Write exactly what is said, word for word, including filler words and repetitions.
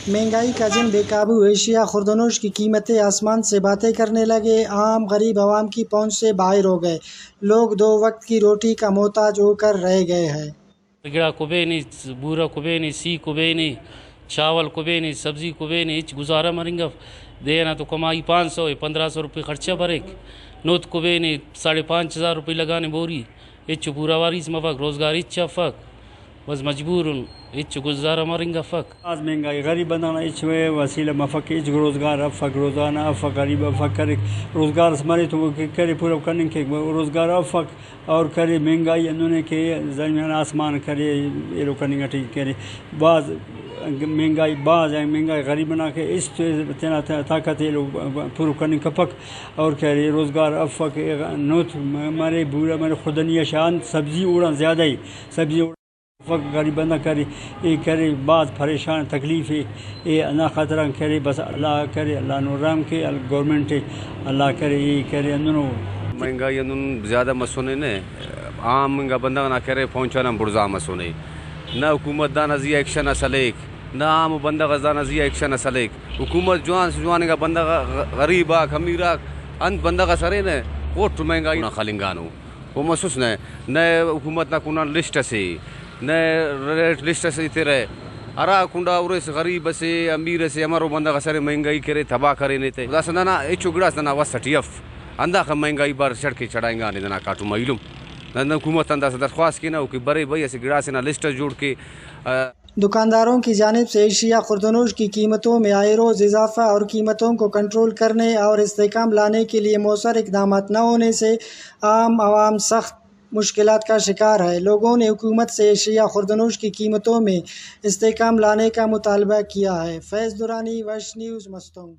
مہنگائی کا زند بے قابو، ایشیا خوردنوش کی قیمتیں آسمان سے باتیں کرنے لگے، عام غریب عوام کی پہنچ سے باہر ہو گئے، لوگ دو وقت کی روٹی کا محتاج ہو کر رہ گئے ہیں۔ گڑا کبینے، بورہ کبینے، سی کبینے، چاول کبینے، سبزی کبینے، ہچ گزارہ مرنگ اف۔ دے ئنا تو کمائی پانچ سو ءِ، پندرہ سو روپے خرچہ بریک۔ نوت کبینے، ساڑھے پانچ ہزار روپے لگانے بوری۔ ہچو پورا واریس مفک، روزگار ہچ افک۔ بس مجبور ان، ہچو گزارہ مرنگ افک۔ بھاز مہنگائی، غریب بندغ نا ہچ وسیلہ مفک، ہچ روزگار افک، روزانہ افک، غریب افک، کرے روزگار اس مرے تو کرے پورا کننگ کیک، روزگار افک۔ اور کرے مہنگائی ہندن ءِ کہ زمین آسمان کرے، ایلو کننگ ٹی کرے۔ بھاز مہنگائی، بھاز مہنگائی، غریب نا کہ است تینا طاقت ایلو پورو کننگ کپک۔ اور کرے روزگار افک، نوت مرے، بورہ مرے، خوردنی آ شان سبزی اوڑان زیادہ ءِ، سبزی اوڑان افک، غریب بندغ کرے، اے کرے، بھاز پریشان تکلیف ءِ۔ اے ہندا خاطران کرے، بس اللہ کرے، اللہ نو رحم کے، ال-، گورنمنٹ ءِ اللہ کرے، اے کرے ہندنو۔ مہنگائی ہندن زیادہ مسنے نے، عام انگا بندغ نا کرے پہنچانا بڑزا مسنے۔ نہ حکومت دانا زی آ ایکشن اس ہلیک، نہ عام بندغ اس دانا زی آ ایکشن اس ہلیک۔ حکومت جوان سے جوان انگا بندغ غ-، غریب آک، امیر آک، انت بندغ اس ارے نہ، غٹ مہنگائی نا خلنگانو۔ او مسس نہ، نہ حکومت نا کنڈآن لسٹ اسے، نہ ریٹ لسٹ اسے ایترہ۔ ہرا کنڈا ہُرس غریب اسے، امیر اسے، امرو بندغ ئسے ارے مہنگائی کرے، تباہ کرینے تے۔ داسہ ننا ہچو گڑاس ننا وس ئٹی اف۔ ہنداخہ مہنگائی بار چڑکے چڑھائنگانے ننا کاٹم ایلم۔ نن حکومت آن داسہ درخواست کینہ او کہ برے بھئی اسہ گڑاسے نا لسٹ ئس جوڑ کے، آ، دکانداروں کی جانب سے ایشیا خوردنوش کی قیمتوں میں آئے روز اضافہ اور قیمتوں کو کنٹرول کرنے اور استحکام لانے کے لیے مؤثر اقدامات نہ ہونے سے عام عوام سخت مشکلات کا شکار ہے۔ لوگوں نے حکومت سے ایشیا خوردنوش کی قیمتوں میں استحکام لانے کا مطالبہ کیا ہے۔ فیض درانی، ویسٹ نیوز، مستونگ۔